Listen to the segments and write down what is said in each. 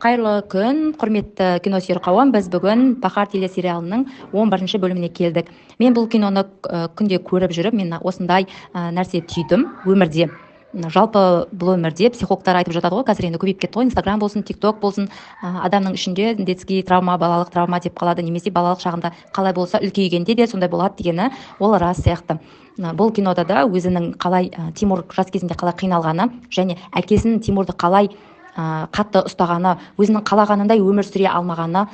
Қайырлы күн, құрметті киносүйер қауым! Біз бүгін «Бахар» телесериалының 11-ші бөліміне келдік. Мен бұл киноны күнде көріп жүріп, мен осындай нәрсе түйдім өмірде. Жалпы бұл өмірде психологтар айтып жатады ғой, қазір енді көбейіп кетті ғой, Инстаграм болсын, Тик Ток болсын, адамның ішінде детский травма, балалық травма деп қалады немесе балалық шағында қалай болса, үлкейгенде де сондай болады дегені, ол рас сияқты. Бұл кинода да өзінің қалай Тимур жас кезінде қалай қиналғаны және әкесінің Тимурды қалай қатты ұстағаны, өзінің қалағанындай өмір сүре алмағаны,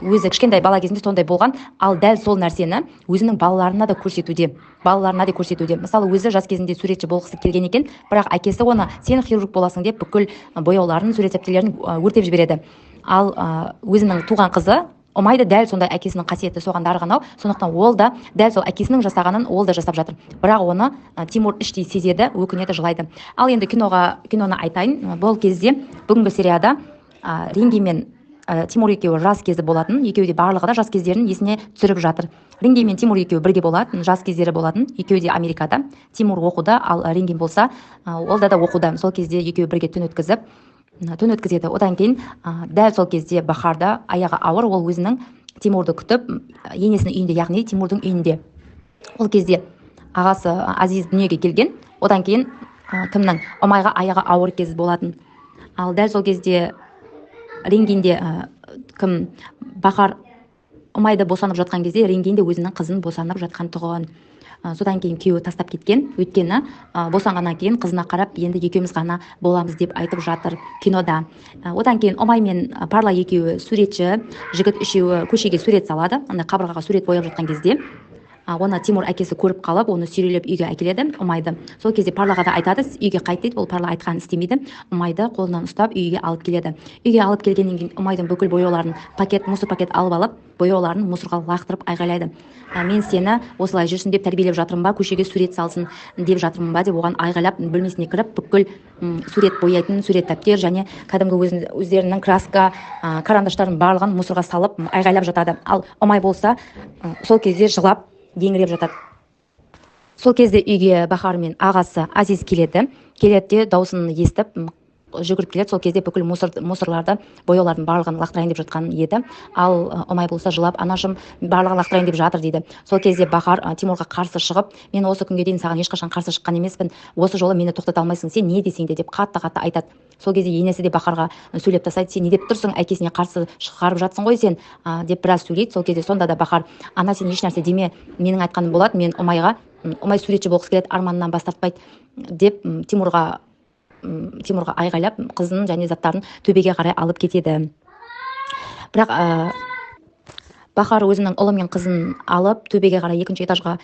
өзі кішкентай бала кезінде сондай болған. Ал дәл сол нәрсені өзінің балаларына да көрсетуде, балаларына да көрсетуде. Мысалы, өзі жас кезінде суретші болғысы келген екен, бірақ әкесі оны «сен хирург боласың» деп, бүкіл бояуларын, сурет дәптерлерін өртеп жібереді. Ал өзінің туған қызы Ұмай да дәл сондай, әкесінің қасиеті соған дарыған ау, сондықтан ол да дәл сол әкесінің жасағанын ол да жасап жатыр. Бірақ оны Тимур іштей сезеді, өкінеді, жылайды. Ал енді киноға, киноны айтайын. Бұл кезде, бүгінгі серияда Ринги мен Тимур екеуі жас кезі болатын. Екеуі де, барлығы да жас кездерін есіне түсіріп жатыр. Ринги мен Тимур екеуі бірге болатын, жас кездері болатын. Екеуі де Америкада, Тимур оқуда, ал Ринги болса, ол да оқуда. Сол кезде екеуі бірге түн өткізеді. Одан кейін дәл сол кезде Бахарда аяғы ауыр, ол өзінің Тимурды күтіп енесінің үйінде, яғни Тимурдың үйінде. Ол кезде ағасы Азиз дүниеге келген. Одан кейін кімнің, Ұмайға аяғы ауыр кез болатын. Ал дәл сол кезде Ренгинде кім, Бахар Ұмайды босанып жатқан кезде, Ренгин де өзінің қызын босанып жатқан тұғын. Содан кейін күйеуі тастап кеткен, өйткені босанғаннан кейін қызына қарап, «енді екеуміз ғана боламыз» деп айтып жатыр кинода. Одан кейін Ұмай мен Парла екеуі, суретші жігіт үшеуі көшеге сурет салады. Андай қабырғаға сурет бояп жатқан кезде оны Тимур әкесі көріп қалып, оны сүйрелеп үйге әкеледі Ұмайды. Сол кезде Парлаға да айтады, «үйге қайт» дейді. Ол Парла айтқанын істемейді, Ұмайды қолынан ұстап үйге алып келеді. Үйге алып келгеннен кейін Ұмайдың бүкіл бояуларын пакет, мусор пакет алып алып, бояуларын мусорға лақтырып айғайлайды: «Мен сені осылай жүрсін деп тәрбиелеп жатырмын ба? Көшеге сурет салсын деп жатырмын ба?» – деп оған айғайлап, бөлмесіне кіріп, бүкіл сурет бояйтын сурет дәптер және кәдімгі өздерінің краска, карандаштарын, барлығын мусорға салып айғайлап жатады. Ал Ұмай болса, сол кезде жылап, еңіреп жатады. Сол кезде үйге Бахар мен ағасы Азиз келеді. Келеді де, дауысын естіп жүгіріп келеді. Сол кезде бүкіл мусорларды, бояулардың барлығын лақтырайын деп жатқан еді. Ал Ұмай болса жылап: «Анашым, барлығын лақтырайын деп жатыр», – дейді. Сол кезде Бахар Тимурға қарсы шығып: «Мен осы күнге дейін саған ешқашан қарсы шыққан емеспін, осы жолы мені тоқтата алмайсың, сен не десең де», – деп қатты қатты айтады. Сол кезде енесі де Бахарға сөйлеп тастайды: «Сен не деп тұрсың? Әкесіне қарсы шығарып жатсың ғой сен», деп біраз сөйлейді. Сол кезде сонда да Бахар: «Ана, сен ешнәрсе деме, менің айтқаным болады. Мен Ұмайға, Ұмай суретші болғысы келеді, арманынан бас тартпайды», – деп Тимурға айғайлап, қызын және заттарын төбеге қарай алып кетеді. Бірақ Бахар өзінің ұлы мен қызын алып, төбеге қарай, екінші этажға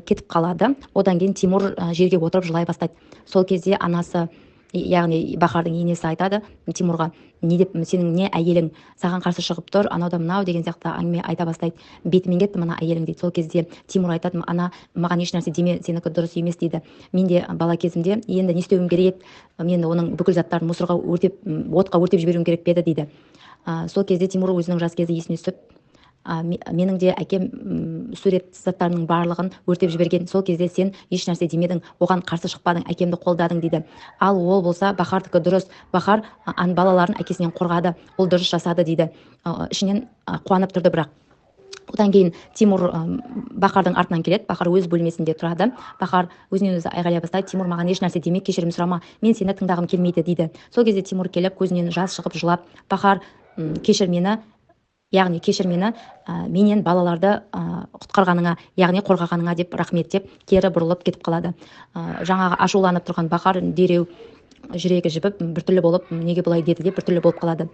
кетіп қалады. Одан кейін Тимур жерге отырып жылай бастайды. Сол кезде анасы, яғни Бахардың енесі айтады Тимурға: «Не деп, сенің не әйелің саған қарсы шығып тұр?» Анау да мынау деген сияқты әңгіме айта бастайды. «Бетімен кетті мына әйелің», – дейді. Сол кезде Тимур айтады: «Ана, маған ешнәрсе деме, сенікі дұрыс емес», – дейді. «Мен де бала кезімде енді не істеуім керек еді? Мен оның бүкіл заттарын мусорға өртеп, отқа өртеп жіберуім керек пе еді?» – дейді. Сол кезде Тимур өзінің жас кезі есіне түсіп: «Менің де әкем сурет заттарының барлығын өртеп жіберген. Сол кезде сен ешнәрсе демедің, оған қарсы шықпадың, әкемді қолдадың», – дейді. Ал ол болса: «Бахардікі дұрыс, Бахар балаларын әкесінен қорғады, ол дұрыс жасады», – дейді. Ішінен қуанып тұрды. Бірақ одан кейін Тимур Бахардың артынан келеді. Бахар өз бөлмесінде тұрады. Бахар өзінен өзі айғайлай бастайды: «Тимур, маған ешнәрсе деме, кешірім сұрама, мен сені тыңдағым келмейді», – дейді. Сол кезде Тимур келіп, көзінен жас шығып жылап: «Бахар, кешір мені, яғни кешір мені, менен балаларды құтқарғаныңа, яғни қорғағаныңа деп, рахмет», – деп кері бұрылып кетіп қалады. Жаңағы ашуланып тұрған Бахар дереу жүрегі жібіп, біртүрлі болып, неге бұлай деді деп, біртүрлі болып қалады.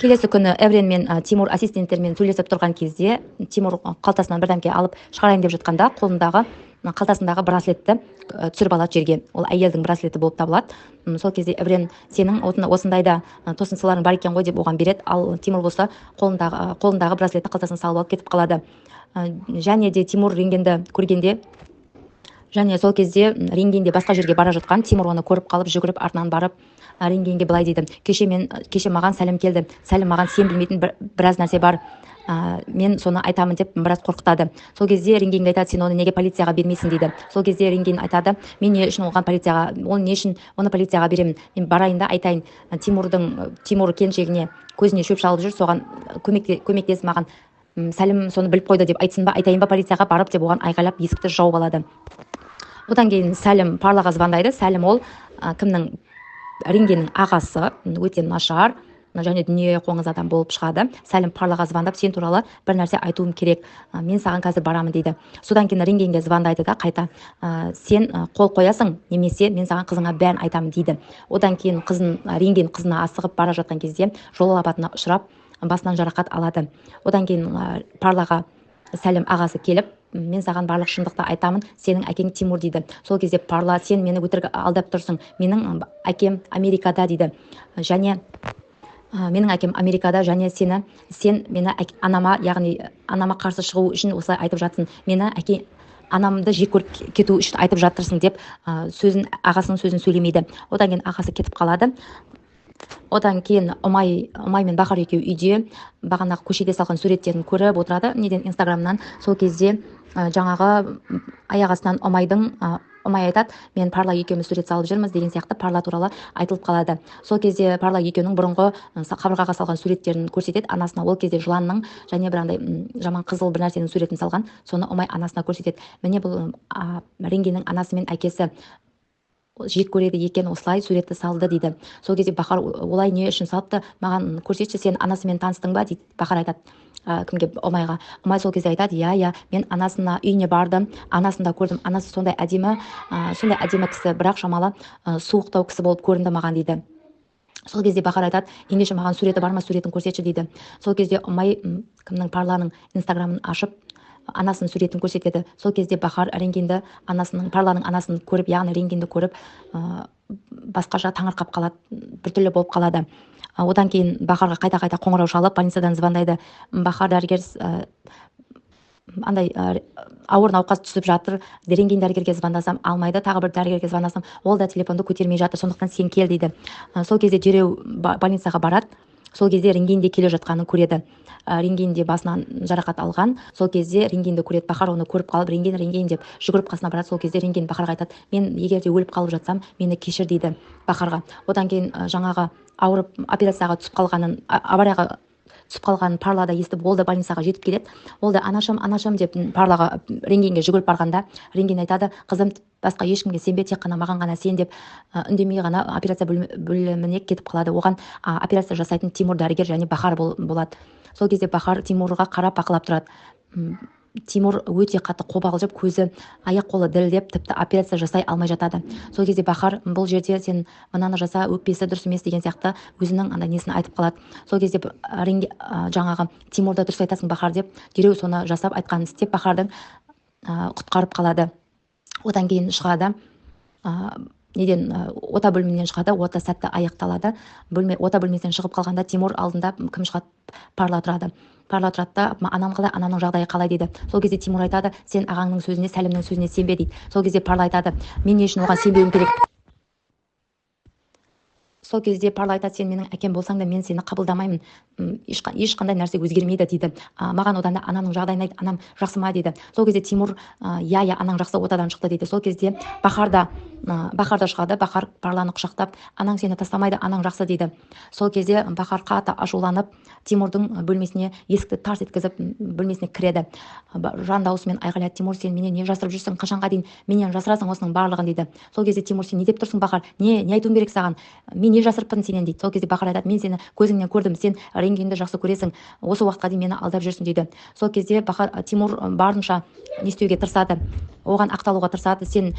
Келесі күні Эврен мен Тимур ассистенттермен сөйлесіп тұрған кезде, Тимур қалтасынан бірдеңке алып шығарайын деп жатқанда, қолындағы, қалтасындағы браслетті түсіріп алады жерге. Ол әйелдің браслеті болып табылады. Сол кезде Эврен: «Сенің осындай да тосын сыйларың бар екен ғой», – деп оған береді. Ал Тимур болса, қолындағы браслетті қалтасына салып алып кетіп қалады. Және де Тимур Ренгенді көргенде Және сол кезде Реңген де басқа жерге бара жатқан Тимур оны көріп қалып, жүгіріп артынан барып, Реңгенге былай дейді: Кеше маған Сәлім келді. Сәлім маған сен білмейтін біраз нәрсе бар, мен соны айтамын деп біраз қорқытады. Сол кезде Реңгенге айтады: сен оны неге полицияға бермейсің дейді. Сол кезде Реңген айтады: мен не үшін оған полицияға, ол не үшін оны полицияға беремін, мен барайын да айтайын. Тимур келіншегіне көзіне шөп шалып жүр, соған көмектес маған, Сәлім соны біліп қойды деп айтсын ба, айтайын ба полицияға барып деп оған айғайлап, есікті жауып алады. Одан кейін Сәлім Парлаға звондайды. Сәлім ол кімнің, Реңгеннің ағасы, өте нашар және дүние қоңыз адам болып шығады. Сәлім Парлаға звондап, сен туралы бір нәрсе айтуым керек, мен саған қазір барамын дейді. Содан кейін Реңгенге звондайды да қайта, сен қол қоясың немесе мен саған қызыңа бәрін айтамын дейді. Одан кейін қызын, Реңген қызына асығып бара жатқан кезде жол апатына ұшырап, басынан жарақат алады. Одан кейін Парлаға Сәлім ағасы келіп, мен саған барлық шындықты айтамын, сенің әкең Тимур дейді. Сол кезде Парла: сен мені өтірік алдап тұрсың, менің әкем Америкада дейді. Және менің әкем Америкада, және сен мені анама, яғни анама қарсы шығу үшін осылай айтып жатсың, мені әке анамды жек көріп кету үшін айтып жатырсың деп, сөзін, ағасының сөзін сөйлемейді. Одан кейін ағасы кетіп қалады. Одан кейін Ұмай мен Бахар екеуі үйде бағанағы көшеде салған суреттерін көріп отырады, неден, Инстаграмнан. Сол кезде жаңағы аяқ астынан Ұмай айтады: мен Парла екеуміз сурет салып жүрміз деген сияқты Парла туралы айтылып қалады. Сол кезде Парла екеуінің бұрынғы қабырғаға салған суреттерін көрсетеді анасына. Ол кезде жыланның және бір андай жаман қызыл бір нәрсенің суретін салған. Соны Ұмай анасына көрсетеді: міне, бұл Реңгеннің анасы мен әкесі жек көреді екен, осылай суретті салды дейді. Сол кезде Бахар: олай не үшін салыпты, маған көрсетші, сен анасымен таныстың ба дейді. Бахар айтады кімге, Ұмайға. Ұмай сол кезде айтады: иә, иә, мен анасына үйіне бардым, анасын да көрдім, анасы сондай әдемі, сондай әдемі кісі, бірақ шамалы суықтау кісі болып көрінді маған дейді. Сол кезде Бахар айтады: ендеше маған суреті бар ма, суретін көрсетші дейді. Сол кезде Ұмай кімнің, Парланың Инстаграмын ашып, анасының суретін көрсетеді. Сол кезде Бахар Реңгенді анасының, Парланың анасын көріп, яғни Реңгенді көріп, басқаша таңырқап қалады, біртүрлі болып қалады. Одан кейін Бахарға қайта-қайта қоңырау шалып, больницадан звондайды. Бахар дәрігер, андай ауыр науқас түсіп жатыр, рентген дәрігерге звондасам алмайды, тағы бір дәрігерге звондасам, ол да телефонды көтермей жатыр, сондықтан сен кел дейді. Сол кезде дереу больницаға барады. Сол кезде рентгенде келе жатқанын көреді. Рентгенде басынан жарақат алған. Сол кезде рентгенді көреді. Бахар оны көріп қалып, рентген, рентген деп жүгіріп қасына барады. Сол кезде рентген Бахарға айтады: мен егер де өліп қалып жатсам, мені кешір дейді Бахарға. Одан кейін жаңағы ауырып операцияға түсіп қалғанын, аварияға түсіп қалғанын Парла да естіп, ол да больницаға жетіп келеді. Ол да анашым, анашым деп Парлаға, рентгенге жүгіріп барғанда, рентген айтады: қызым, басқа ешкімге сенбе, тек қана маған ғана сен деп, үндемей ғана операция бөліміне кетіп қалады. Оған операция жасайтын Тимур дәрігер және Бахар болады. Сол кезде Бахар Тимурға қарап бақылап тұрады. Тимур өте қатты қобалжып, көзі, аяқ қолы дірілдеп, тіпті операция жасай алмай жатады. Сол кезде Бахар: бұл жерде сен мынаны жаса, өкпесі дұрыс емес деген сияқты өзінің андай несін айтып қалады. Сол кезде жаңағы Тимур да дұрыс айтасың, Бахар деп, дереу соны жасап, айтқанын істеп, Бахардың құтқарып қалады. Одан кейін шығады, неден, ота бөлімінен шығады. Ота сәтті аяқталады. Ота бөлмесінен шығып қалғанда Тимур алдында кім шығады? Парла тұрады. Парла тұрады да: анам қалай, анамның жағдайы қалай дейді. Сол кезде Тимур айтады: сен ағаңның сөзіне, Сәлімнің сөзіне сенбе дейді. Сол кезде Парла айтады: мен не үшін оған сенбеуім керек? Сол кезде Парла айтады: сен менің әкем болсаң да, мен сені қабылдамаймын, ешқандай нәрсе өзгермейді дейді. Маған одан да анамның жағдайын айт, анам жақсы ма дейді. Сол кезде Тимур: иә, иә, анаң жақсы, отадан шықты дейді. Сол кезде Бахар да шығады. Бахар Парланы құшақтап: анаң сені тастамайды, анаң жақсы дейді. Сол кезде Бахар қатты ашуланып, Тимурдың бөлмесіне есікті тарс еткізіп, бөлмесіне кіреді. Жан дауысымен айғайлайды: Тимур, сен менен не жасырып жүрсің, қашанға дейін менен жасырасың осының барлығын дейді. Сол кезде Тимур: сен не деп тұрсың, Бахар, не айтуым керек саған, мен не жасырыппын сенен дейді. Сол кезде Бахар айтады: мен сені көзіңнен көрдім, сен рентгенді жақсы көресің, осы уақытқа дейін мені алдап жүрсің дейді. Сол кезде Бахар, Тимур барынша не істеуге тырысады, оған ақталуға тырысады. Сен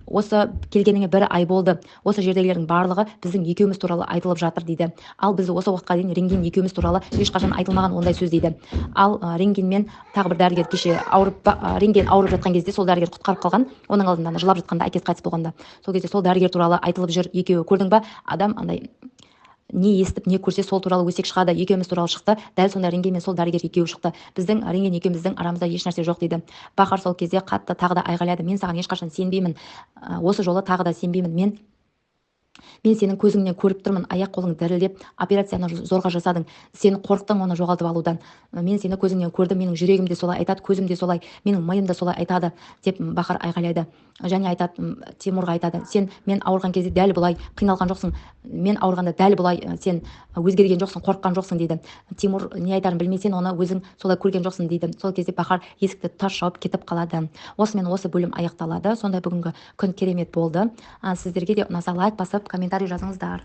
осы келгеніңе бір ай болды, осы жердегілердің барлығы біздің екеуміз туралы айтылып жатыр дейді. Ал біз осы уақытқа дейін рентген екеуміз туралы ешқашан айтылмаған ондай сөз дейді. Ал рентгенмен тағы бір дәрігер кеше ауырып, рентген ауырып жатқан кезде сол дәрігер құтқарып қалған, оның алдында жылап жатқанда, әкесі қайтыс болғанда, сол кезде сол дәрігер туралы айтылып жүр екеуі. Көрдің ба, адам андай Не естіп, не көрсе, сол туралы өсек шығады. Екеуміз туралы шықты. Дәл сондай Ренген мен сол дәрігер екеуі шықты. Біздің Ренген екеуміздің арамызда ешнәрсе жоқ, дейді. Бахар сол кезде қатты тағы да айғайлайды: «Мен саған ешқашан сенбеймін, осы жолы тағы да сенбеймін. Мен сенің көзіңнен көріп тұрмын, аяқ қолың дірілдеп, операцияны зорға жасадың. Сен қорықтың оны жоғалтып алудан. Мен сені көзіңнен көрдім. Менің жүрегім де солай айтады, көзім де солай, менің миым да солай айтады», – деп Бахар айғайлайды. Және айтады, Тимурға айтады: «Сен мен ауырған кезде дәл бұлай қиналған жоқсың. Мен ауырғанда дәл бұлай сен өзгерген жоқсың, қорыққан жоқсың», – дейді. Тимур не айтарын білмей: «Сен оны өзің солай көрген жоқсың», – дейді. Сол кезде Бахар есікті тарс жауып кетіп қалады. Осымен осы бөлім аяқталады. Сондай бүгінгі күн керемет болды. Сіздерге де ұнаса, лайк басып, комментарий жазыңыздар.